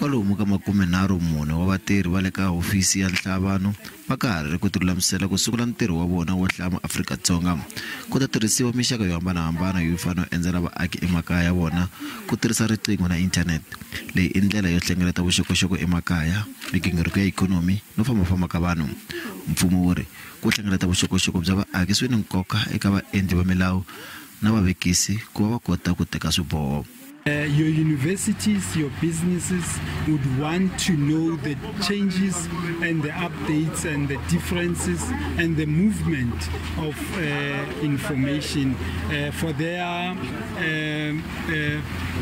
Kwalomu ka 34 wa vatirhi va le ka hofisi ya nhlayavanhu va ka ha ri ku tilulamisela ku sungula ntirho wa vona wo hlaya maAfrika-Dzonga. Ku ta tirhisiwa mixaka yo hambanahambana yo fana no endzela vaaki emakaya ya vona, ku tirhisa riqingho na inthanete. Leyi i ndlela yo hlengeleta vuxokoxoko emakaya, migingiriko ya ikhonomi no fambafamba ka vanhu. Mfumo wu ri ku hlengeleta vuxokoxoko bya vaaki swi ni nkoka eka vaendli va milawu na vavekisi ku va va kota ku teka swiboho. Your universities, your businesses would want to know the changes and the updates and the differences and the movement of information for their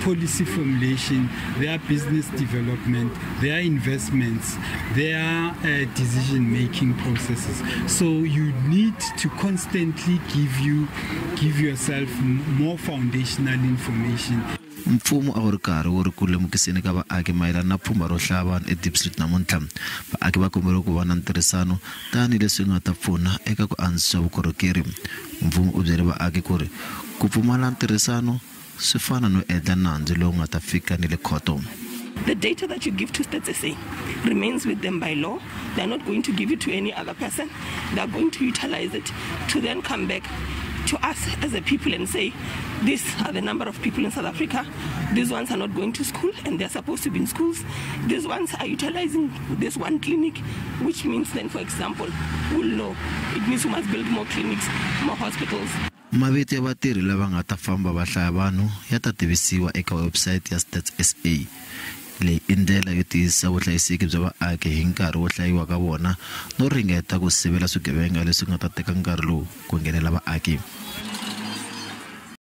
policy formulation, their business development, their investments, their decision-making processes. So you need to constantly give yourself more foundational information. Mfumo a wu ri karhi wu ri ku lemukiseni ka vaaki mayelana na pfhumba ro hlaya vanhu eDiep Street namuntlha. Vaaki va komberiwe ku va na ntirhisano tanihileswi nga ta pfuna eka ku antswisa vukorhokeri. Mfumo u byele vaaki ku ri ku pfumala ntirhisano swi fana no endla nandzu lowu nga ta fika ni le khoto. The data that you give to Stats SA remains with them by law. They are not going to give it to any other person. They are going to utilize it to then come back to us as a people and say, these are the number of people in South Africa. These ones are not going to school and they're supposed to be in schools. These ones are utilizing this one clinic, which means then, for example, we'll know. It means we must build more clinics, more hospitals. Mavito ya vatirhi lava nga ta famba va hlaya vanhu ya ta tivisiwa eka website ya Stats SA. Leyi i ndlela yo tiyisisa vuhlayiseki bya vaaki hi nkarhi wo hlayiwa ka vona no ringeta ku sivela swigevenga leswi nga ta teka nkarhi lowu ku nghenela vaaki.